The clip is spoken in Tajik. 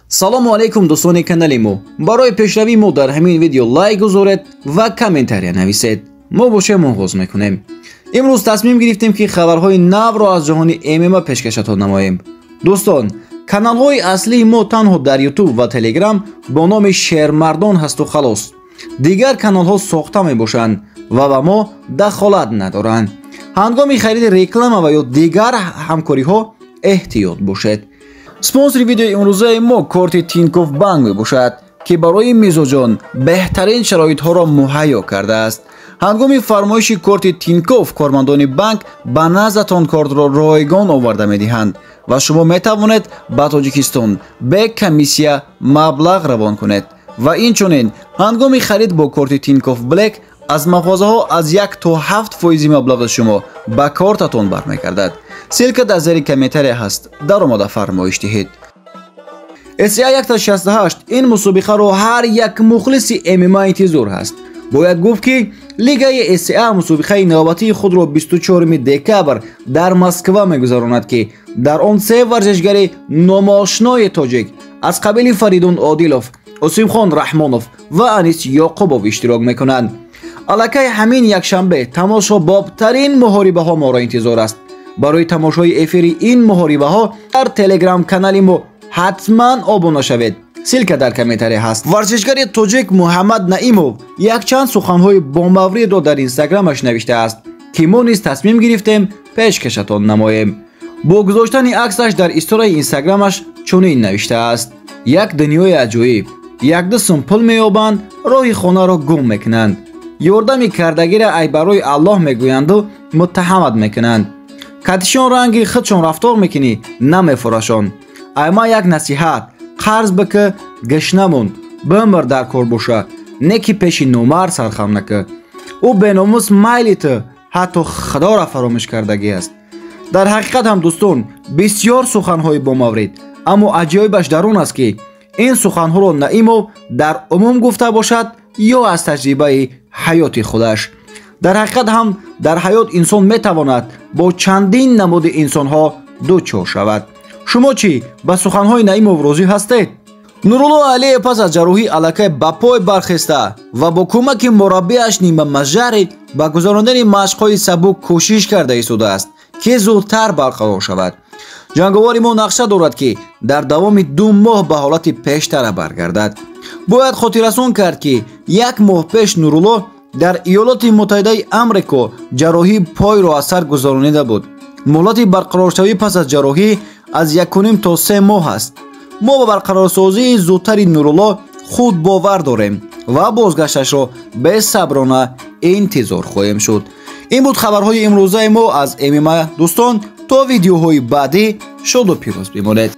Салому алейкум, дӯстони канали мо. Барои пешравии мо дар ҳамин видео лайк гузоред ва комментария нависед. Мо бошем оғоз мекунем. Имрӯз тасмим гирифтем, ки хабарҳои навро аз ҷаҳони ММА пешкашатон намоем. Дӯстон, каналҳои аслии мо танҳо дар YouTube ва Telegram бо номи Шермардон ҳасту халос. Дигар каналҳо сохта мебошанд ва ба мо дахолат надоранд. Ҳангоми хариди реклама ва ё дигар ҳамкориҳо эҳтиёт бошед. Спонсори видеои имрӯзаи мо корти Тинькофф Банк мебошад, ки барои мизоҷон беҳтарин шароитҳоро муҳайё кардааст. Ҳангоми фармоиши корти Тинькофф кормандони банк ба наздатон кортро ройгон оварда медиҳанд ва шумо метавонед ба Тоҷикистон бе комиссия маблағ равон кунед. Ва инчунин ҳангоми харид бо корти Тинькофф Блэк аз мағозаҳо аз 1 то 7 фоизи маблағи шумо ба кортатон бармегардад. Ссылка дар зери комментария ҳаст, даромада фармоиш диҳед. SCA 168 ин мусобиқаро ҳар як мухлиси ММА интизор ҳаст. Бояд гуфт, ки лигаи SCA мусобиқаи навбатии худро 24 декабр дар Москва мегузаронад, ки дар он се варзишгари номошнои тоҷик аз қабили Фаридун Одилов, Осимхон Раҳмонов ва Анис Ёқубов иштирок мекунанд. Аллакай ҳамин якшанбе тамошобобтарин муҳорибаҳо моро интизор аст. Барои тамошои эфири ин муҳорибаҳо дар телеграм-канали мо ҳатман обуна шавед. Ссылка дар комментария ҳаст. Варзишгари тоҷик Муҳаммад Наимов якчанд суханҳои бомавридро дар инстаграмаш навиштааст, ки мо низ тасмим гирифтем пешкашатон намоем. Бо гузоштани аксаш дар историяи инстаграмаш чунин навиштааст: як дунёи аҷоиб, якду сум пул меёбанд, роҳи хонаро гум мекунанд, ёрдами кардагира ай барои Аллоҳ мегӯянду муттаҳамат мекунанд, катишон ранги худшон рафтор мекунӣ, намефурашон. Ай ма як насиҳат: қарз бикӣ, гашнамон, бимир дар кор боша, не ки пеши номард сархам накӣ. Ӯ беномус майли ту ҳатто худоро фаромӯш кардагӣ аст. Дар ҳақиқат ҳам, дӯстон, бисёр суханҳои бомаврид, аммо аҷоибаш дар он аст, ки ин суханҳоро Наимов дар умум гуфта бошад ё аз таҷрибаи ҳаёти худаш. Дар ҳақиқат ҳам дар ҳаёт инсон метавонад бо чандин намуди инсонҳо дучор шавад. Шумо чӣ, ба суханҳои Наимов розӣ ҳастед? Нурулло Алиев пас аз ҷарроҳӣ аллакай ба пой бархеста ва бо кӯмаки мураббиаш Нима Мажари ба гузарондани машқҳои сабук кӯшиш карда истодааст, ки зудтар барқарор шавад. Ҷанговари мо нақша дорад, ки дар давоми 2 моҳ ба ҳолати пештара баргардад. Бояд хотиррасон кард, ки як моҳ пеш Нурулло дар Иёлоти Муттаҳидаи Амрико ҷарроҳии пойро аз сар гузаронида буд. Муҳлати барқароршавӣ пас аз ҷарроҳӣ аз 1,5 то 3 моҳ аст. Мо ба барқарорсозии зудтари Нурулло худ бовар дорем ва бозгашташро бесаброна интизор хоҳем шуд. Ин буд хабарҳои имрӯзаи мо аз ММА. Дӯстон, то видеоҳои баъдӣ шоду пирӯз бимонед.